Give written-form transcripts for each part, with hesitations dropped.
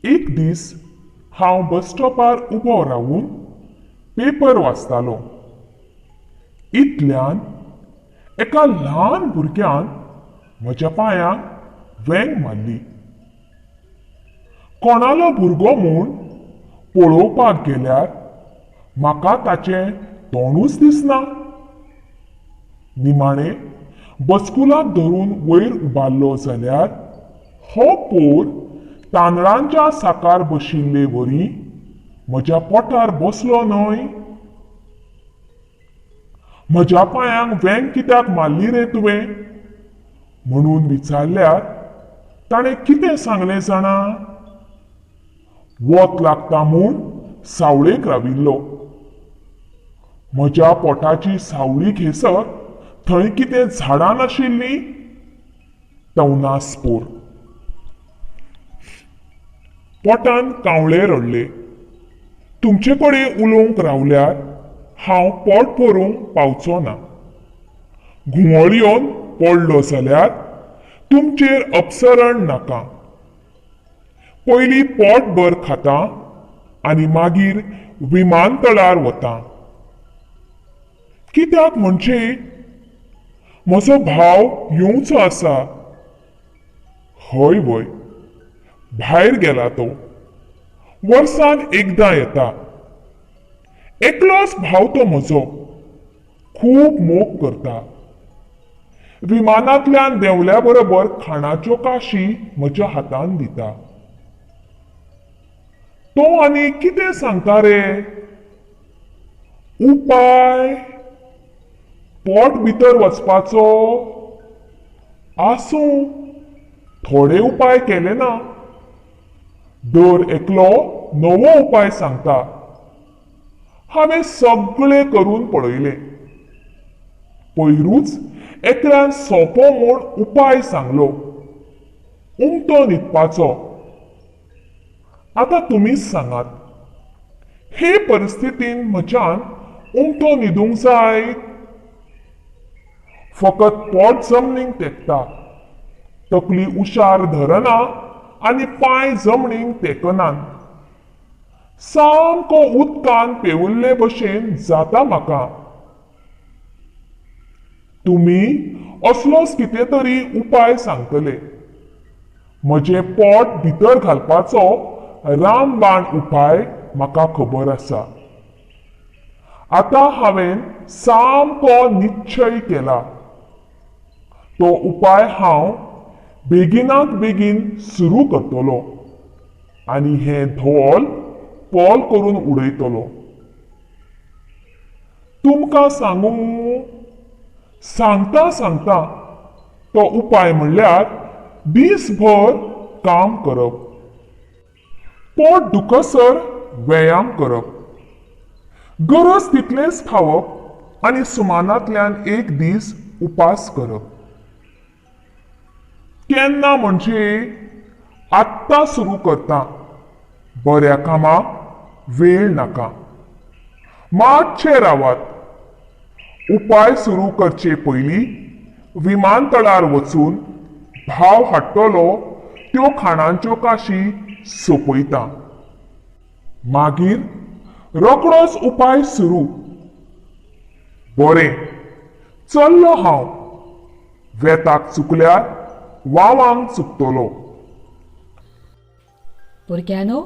एक दीस हांव बस स्टॉपार उबो रावून पेपर वाचतालों. इतल्यान एका ल्हान भुरग्यान म्हज्या पांयांक वेंग मारली. कोणालो भुरगो म्हूण पळोवपाक गेल्यार म्हाका ताचें तोंडूच दिसना. निमाणें बचकुलाक धरून वयर उबारलो जाल्यार हो पोर तांदळांच्या साकार बशिल्ले वरी म्हज्या पोटार बसलो न्हय. म्हज्या पांयांक वेंग कित्याक मारली रे तुवें म्हणून विचारल्यार ताणें कितें सांगलें जाणा? वत लागता म्हूण सावळेक राविल्लो. म्हज्या पोटाची सावळी घेसर थंय कितें झाडां नाशिल्लीं? तवनास पोर. पोटान कावळे रडले. तुमचे कडेन उलोवंक रावल्यार हांव पोट भरूंक पावचो ना. घुंवळ येवन पडलो जाल्यार तुमचेर अपसरण नाका. पयलीं पोटभर खाता आनी मागीर विमानतळार वता. कित्याक म्हणजे? म्हजो भाव येवचो आसा. हय वय, भायर गेला तो. वर्सान एकदां येता. एकलोच भाव तो म्हजो. खूब मोग करता. विमानांतल्यान देंवल्या बरोबर खाणाच्यो काशी म्हज्या हातान दिता. तो आनी कितें सांगता रे? उपाय? पोट भितर वचपाचो? आसूं, थोडे उपाय केले ना. दर एकलो नवो उपाय सांगता. हांवें सगळें करून पळयलें. पयरूच एकल्यान सोंपो म्हूण उपाय सांगलो, उमटो न्हिदपाचो. आतां तुमीच सांगात, हे परिस्थितीन म्हज्यान उमटो न्हिदूंक जाय? फकत पोट जमनीक तेंकता, तकली उशार धरना आनी पांय जमनीक तेंकनात. सामको उदकान पेंवल्ले भशेन जाता म्हाका. तुमी असलोच कितें तरी उपाय सांगतले. म्हजें पोट भितर घालपाचो रामबाण उपाय म्हाका खबर आसा. आतां हांवें सामको निश्चय केला. तो उपाय हांव बेगिनात बेगीन सुरू करतलो आनी हें धोल पोल करून उडयतलो. तुमकां सांगूं? सांगता सांगता तो उपाय म्हणल्यार दीसभर काम करप, पोट दुखसर व्यायाम करप, गरज तितलेंच खावप आनी सुमानांतल्यान एक दीस उपास करप. केन्ना म्हणजे? आत्तां सुरू करता. बऱ्या कामाक वेळ नाका. मातशे रावात. उपाय सुरू करचे पयलीं विमानतळार वचून भाव हाडटलो त्यो खाणांच्यो काशी सोंपयता. मागीर रोखडोच उपाय सुरू. बरें, चल्लो हांव. वेताक चुकल्यार वावांक चुकतलो. भुरग्यांनो,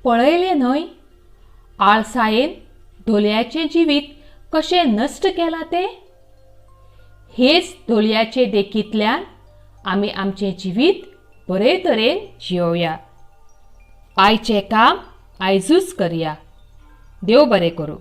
पळयलें न्हय आळसायेन धोलयाचें जिवीत कशें नश्ट केलां तें? हेच धोलयाचे देखींतल्यान आमी आमचें जिवीत बरे तरेन जियोवया. आयचें काम आयजूच करया. देव बरें करूं.